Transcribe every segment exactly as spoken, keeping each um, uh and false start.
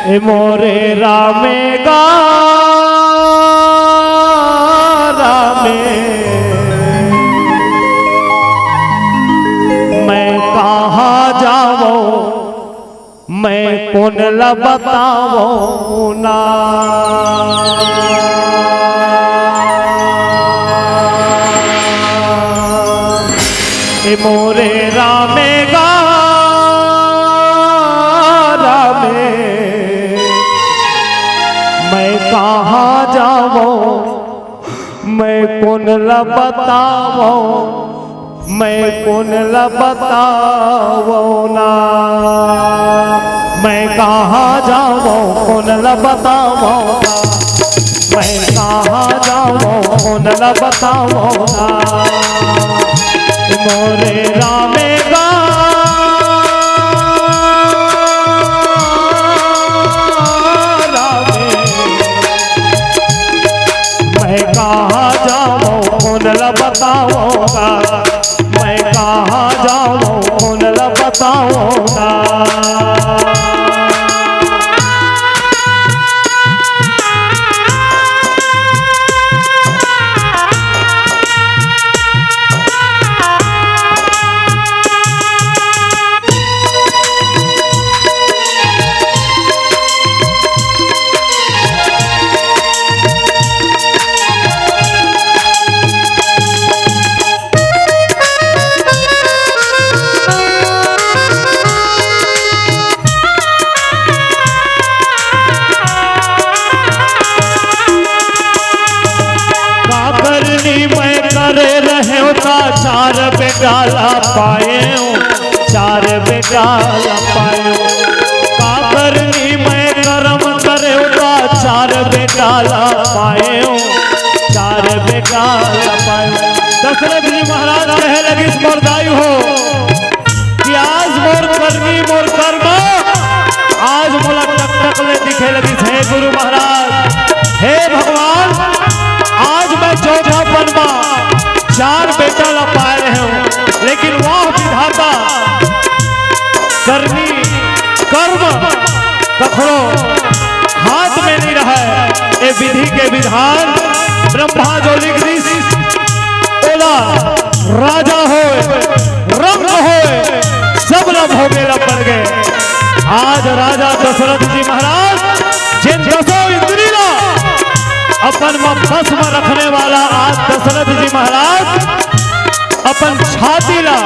ए मोरे रामे गा रामे, मैं कहाँ जावं, मैं कोन ल बतावं ना। ए मोरे रामे गा रामे, मैं कहाँ जावं, मैं कोन ल बतावं, मैं कोन ल बतावं ना। मैं कहाँ जावं, कोन ल बतावं ना। मैं कहाँ जावं, कोन ल बतावं ना। मोरे रामे गा रामे, मैं कहाँ जावं, कोन ल बतावं गा। मैं कहाँ जावं, कोन ल बतावं ना। का करनी मैं करे रहेंव ता चार बेटा ला पाएंव, चार बेटा ला पाएंव। का करनी मैं करम करेंव ता चार बेटा ला पाएंव, चार बेटा ला पाएंव। दशरथ जी महाराज कहे लगिस, मोर दाई हो, कि आज मोर करनी, मोर कर्म, आज मोला टकटक ले दिखे लगिस। हे गुरु महाराज, हे भगवान, आज मैं चौथापन मा चार बेटा ला पाए रहेंव, लेकिन वाह विधाता, करनी, कर्म कखरो हाथ में नहीं रहे। ए विधि के विधान ब्रह्मा जो लिख दिस, ओला राजा होय, रंग होय, सब ला भोगे ला पड़ गे। आज राजा दशरथ जी महाराज, जेन दसों इंद्री ला अपन म बस म रखने वाला, आज दशरथ जी महाराज अपन छाती ला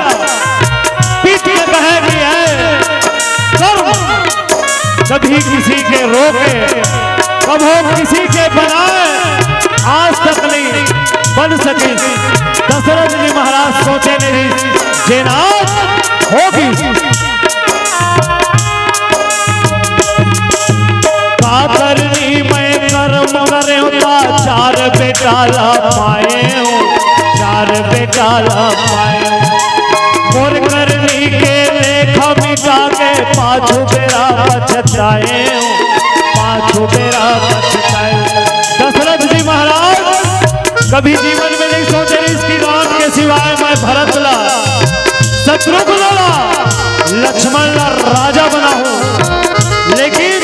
पीट के कहे कि ऐ कर्म, कभी किसी के रोके, कभो किसी के बनाए, आज तक नहीं बन सकिस। दशरथ जी महाराज सोचे नहीं, जेन आज होगिस। का करनी मैं करम करेंव ता चार बेटा ला पाएंव, चार बेटा ला पाएंव। मोर करनी के लेखा मिटा के पाछू बेरा पछताएंव, पाछू बेरा पछताएंव। दशरथ जी महाराज कभी जीवन में नहीं सोचे रहिस कि राम के सिवाय मैं भरत ला, शत्रुघ्न ला, लक्ष्मण ला राजा बनाहूं। लेकिन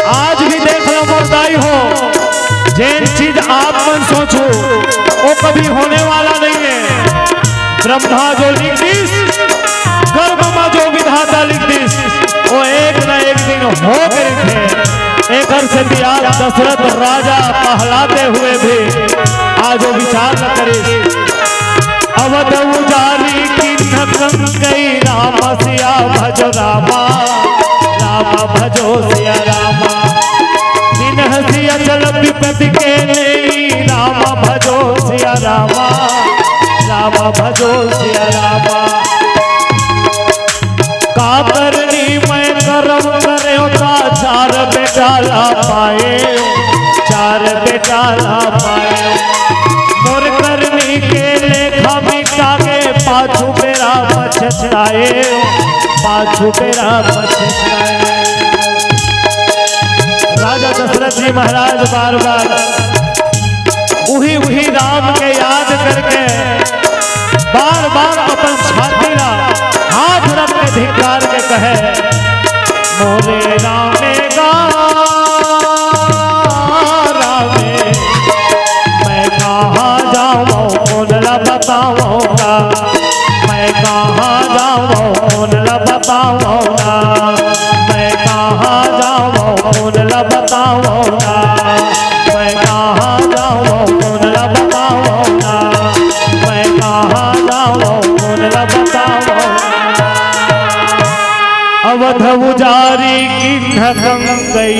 आज भी देख लो मोर दाई हो, जेन चीज आप मन सोचहू, वो कभी होने वाला नहीं है। ब्रह्मा जो लिख दिस, गर्भ मा जो विधाता लिख दिस, वो एक न एक दिन हो के रहिथे। एकर सेती आज दशरथ राजा कहलाते हुए भी आज वो विचार न करिस। अवध उजारी किन्ह कंगई, राम सिया भज रामा, राम भजो सिया रामा। बिनहसि अचल विपति के नेई, राम भजो सिया रामा, राम भजो सिया रामा। का करनी मैं करम करेंव ता चार बेटा ला पाएंव, चार बेटा ला पाएंव। मोर करनी के लेखा मिटा के पाछू बेरा पछताएंव, पाछू बेरा पछताएंव। राजा दशरथ जी महाराज बार बार उही उही राम के याद करके बार बार अपन छाती ला हाथ रख के धिक्कार के कहे, मोरे रामे गा जावं, कोन ला बतावं ना, मैं कहाँ जावं, कोन ला बतावं ना, मैं कहाँ जावं, कोन ला बतावं ना, मैं कहाँ जावं, कोन ला बतावं ना, मैं कहाँ जावं, कोन ला बतावं ना। अवध उजारी किन्ह कंकई,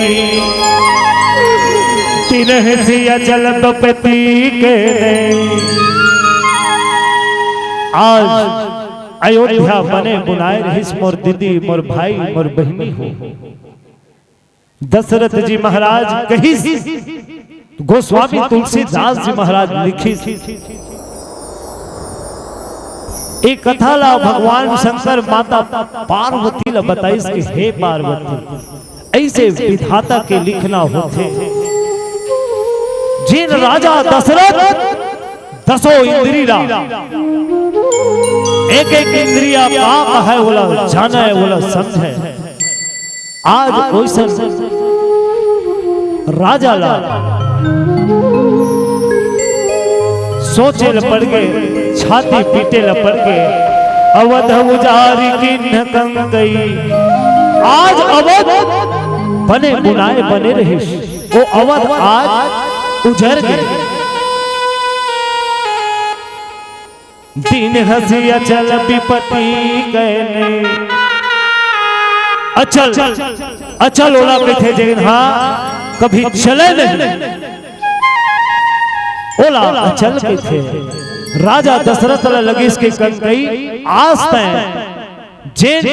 तिन्ह सिया चल बिपति के। आज अयोध्या बने बुनाए रहिस मोर दीदी, मोर भाई, मोर बहिनी हो। दशरथ जी महाराज कहिस, गोस्वामी तुलसीदास जी महाराज लिखिस, ए कथा ला भगवान शंकर माता पार्वती ला बताइस कि हे पार्वती, ऐसे विधाता के लिखना होथे। जेन राजा दशरथ दसों इंद्री ला, एक एक इंद्रिया का है ओला जाने, ओला समझे। आज ओइसन राजा ला सोचे ल पड़ गे, छाती पीटे ल पड़ गे। अवध उजारी किन्ह कंकई, आज अवध बने बुनाए बने रहिस, वो अवध आज उजर गे। तिन्ह सिया चल बिपति के। अचल, अचल ओला कहिथे जेन हा कभी चले नहीं, ओला अचल कहिथे। राजा दशरथ ला लगिस के कंकई, आज तैं जेन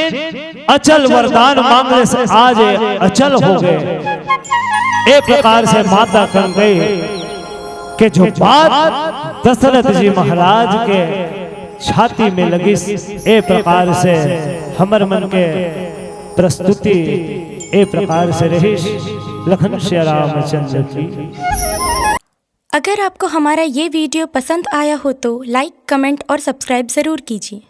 अचल वरदान मांग ले से आज अचल हो गे। ए प्रकार से माता कंकई के जो बात दशरथ जी महाराज के छाती में लगिस, ए प्रकार से हमर मन के प्रस्तुति ए प्रकार से रहिस। लखन सिया रामचंद्र की। अगर आपको हमारा ये वीडियो पसंद आया हो तो लाइक, कमेंट और सब्सक्राइब ज़रूर कीजिए।